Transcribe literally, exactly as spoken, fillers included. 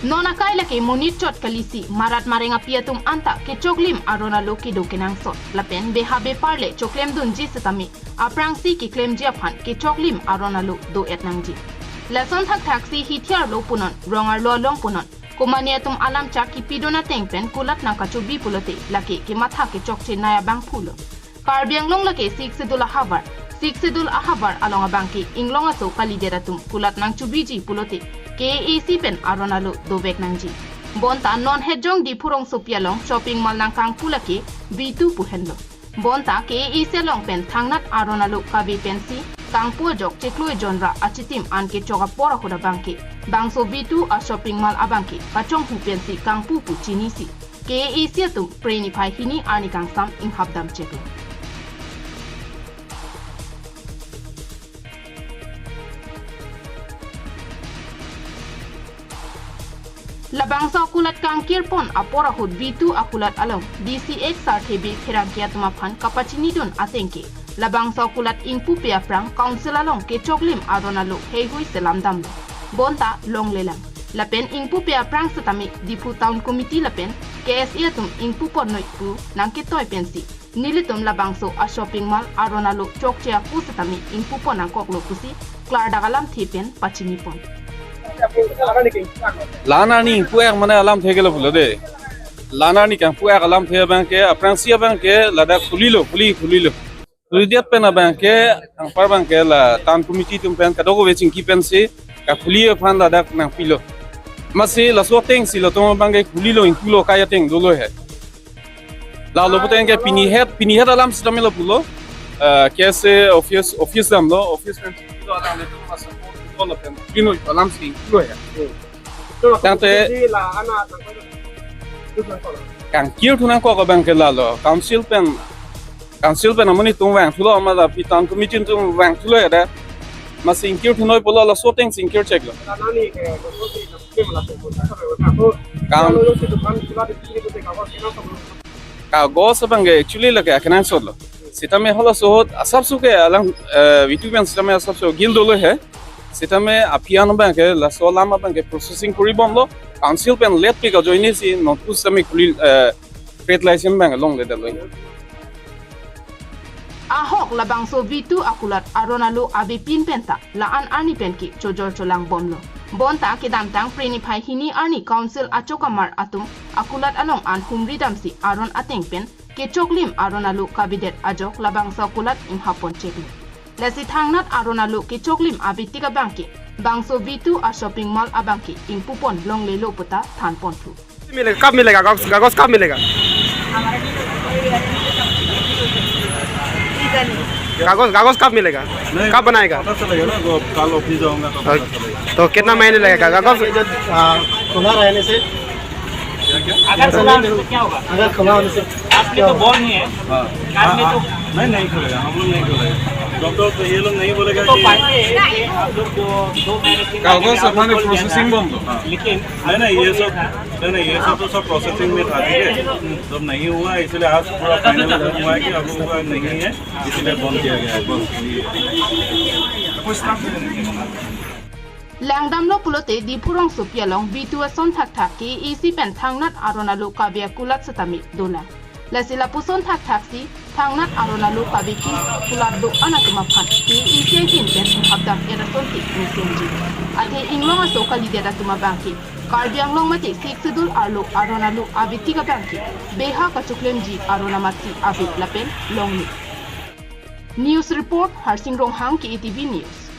Non akai lake monit chot kalisi marat mareng api atum anta kechoklim aron alo kedo kenangsot lapen beha bepar le choklemdunji setame aphrangsi keklemji aphan kechoklim aron alo do-et nangji. Lason thakthaksi hithi arlo punon, rong arlo along punon, komane atum alamchak kipidun ateng pen kulat nangkachobi pulote lake kematha kechokche nai abangphulo. Karbi Anglong lake Sixth Schedule ahavar, Sixth Schedule ahavar along abangke inglong aso kalidet atum kulat nangchobiji pulote K A A C pen aron alo dovek nangji. Bonta non hetjong Diphu rongsopi along shopping mall nangkangpu lake V two pu henlo. Bonta K A A C along pen thangnat aron alo kave pensi kangpu ajok chiklo ejon ra achitim an kechok apor ahut abangke bangso V two a shopping mall abangke kachonghu pensi kangpu pu chinisi K A A C atum Phre niphai hini arni kangsam inghapdam cheklo. Labangso akulat kangkirpon apor ahut V two akulat along D C X Sarthe Bey Pherangke atum aphan kapachinidun atengke labangso akulat ingpupe aphrang council along kechoklim aron alo heihui selamdamlo. Bonta longlelang. Lapen ingpupe aphrang setame Diphu Town Committee lapen K S A atum ingpuponnoi pu nangketoi pensi nelitum labangso a shopping mall aron alo chokche aku setame ingpupon nangkoklo pusi klardak alamthe pen pachinipon. La-an arni ingpu-ek mane alamthe ke lapulo de. La-an arni kangpu-ek alamthe abangke, aphrangsi abangke ladak khulilo, khuli, khulilo. Khulidet pen abangke, anpar abangke la town committee atum pen kadokave chingki pensi kakhuli aphan ladak nangpilo. Amatsi laso atengsi latum abangke khulilo, ingpulo, kai ateng dolo he. Lalo puteng ke pini het, pini het alam setame lapulo. Eh, K S A office, office damlo, office pen chingkilo, alanglitum mas support ko lapen pini alamsi ingpulo he. Tangte kangkirthu nangkok abangke lalo council pen, council pen amonit atum vangthulo, amat api town committee atum vangthulo ya da. Amatsi ingkirthunoi pulo, laso atengsi ingkir cheklo. Kang kagos abangke actually lake akenangsotlo. Setame halaso ahut asapso ke alang, eh, V two pen setame asapso gil dolo he. Setame aphi an abangke laso alam abangke processing koribomlo. Council pen let pi kajoinesi non pu setame khuli, eh, trade license abangke longledetlo. Ahok labangso V two akulat aron alo avepin penta la-an arni penke chojor cholangbomlo. Bonta kedamtang Phre niphai hini arni council achokamar atum akulat along an humri damsi aron ateng pen kechoklim aron alo kavedet ajok labangso akulat inghapon cheklo. Lasi thangnat aron alo kechoklim avetik abangke bangso V two a shopping mall abangke ingpupon longlelo puta thanponthu. मिलेगा, कब मिलेगा? कागज, कागज कब मिलेगा? कागज, कागज कब मिलेगा? नहीं, कब बनाएगा? पता चलेगा ना, वो कल ऑफिस जाऊंगा तो पता चलेगा। तो कितना महीने लगेगा कागज? अगर, आ, खुला रहने से, क्या, क्या? अगर खुला होने से, अगर खुला होने से आज में क्या तो होगा? बंद ही है। हाँ। आज में हाँ, तो हाँ। नहीं, नहीं खुलेगा, हम लोग नहीं खुलेगा। जब तक ये लोग नहीं बोलेगा तो कि बात ये है कि आप लोग जो दो महीने, तीन महीने कागज में आप लोग अपने खोल दिया processing था। बंद हो। हाँ। लेकिन नहीं, नहीं, ये सब, नहीं, नहीं, ये सब तो सब प्रोसेसिंग में था, ठीक है? जब नहीं हुआ, इसलिए आज पूरा फाइनल हुआ है कि अब हुआ नहीं है, इसीलिए बंद किया गया है, बस। Langdamlo pulote Diphu rongsopi along V two ason thakthak K A A C pen thangnat aron alo kave akulat setame dolang. Lasi lapuson thakthaksi thangnat aron alo kavekin kulat do-an atum aphan K A A C ahin pen inghapdam-et asonte ingsemji. Athe inglong aso kalidet atum abangke Karbi Anglong mate Sixth Schedule arlo aron alo avetik abangke beha kachoklemji aron amatsi ave lapen longle. News report, Harsing Ronghang, K A T V News.